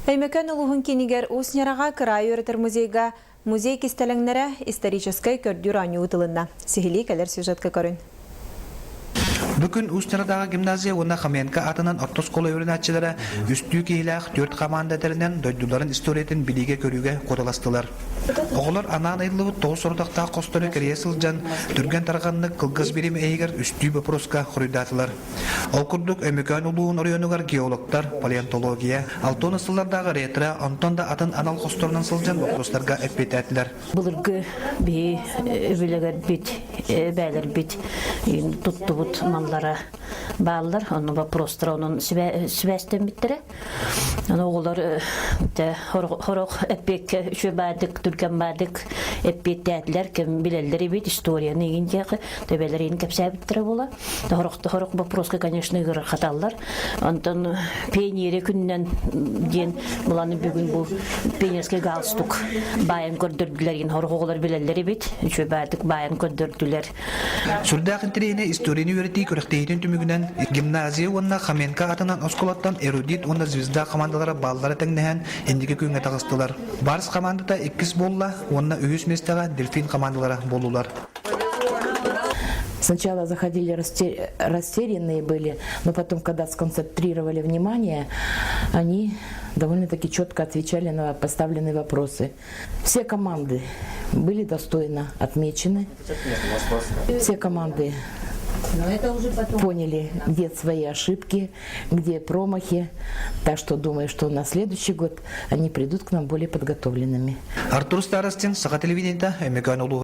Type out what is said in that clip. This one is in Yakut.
Өймөкөөн улууһун киинигэр Уус Ньараҕа кыраайы үөрэтэр музейга музей кистэлэҥнэрэ историческай көрдүүр оонньуу ыытылынна. Сиһилии кэлэр сюжетка көрүн. Бу күн Уус Ньаратааҕы гимназия уонна Хоменко аатынан орто оскуола үөрэнээччилэрэ үстүү киһилээх түөрт хамаанда тэринэн дойдуларын историятын билиигэ-көрүүгэ куоталастылар. Оҕолор анаан ыйыллыбыт тоҕус сорудахтаах хостору кэрийэ сылдьан, түргэн-тарҕаннык кылгас бириэмэ иһигэр үстүү боппуруоска хоруйдаатылар. Ол курдук, Өймөкөөн улууһун оройуонугар геологтар, палеонтология, алтон сыллардааҕы ретро, онтон да атын анал хосторунан сылдьан боппуруостарга эппиэттээтилэр. Былыргы биһи өбүлэгэрбит, эбээлэрбит туттубут маллара бааллар. Онно вопростара онон сибээстэммиттэрэ. Аны оҕолор хорох эппиэккэ үчүгэй баардык, түргэн баардык эппиэттээтилэр, ким билэллэр эбит историяны игин диэки төбөлөрүн кэпсээбиттэрэ буола. Хорох хорох вопроска, конечно, ыарырҕаталлар. Онтон пионерия күнүнэн диэн буланы бүгүн бу пионерский галстук баайан көрдөрдүлэр игин хорох оҕолор билэллэр эбит. Үчүгэй баардык баайан көрдөрдүлэр. Сүрдээх интэриэһинэй историяны үөрэтии күрэхтэһиитин түмүгүнэн гимназия уонна Хоменко атынан оскуолаттан Эрудит уонна Звезда командалара баллара тэҥнэһэн инники күҥҥэ таҕыстылар. Барс командата иккис буолла уонна үһүс миэстэҕэ Дельфин командалара буоллулар. Сначала заходили растерянные были, но потом, когда сконцентрировали внимание, они довольно-таки четко отвечали на поставленные вопросы. Все команды были достойно отмечены. Все команды поняли, где свои ошибки, где промахи. Так что думаю, что на следующий год они придут к нам более подготовленными. Артур Старостин, Саха телевидениета, Өймөкөөн улууһа.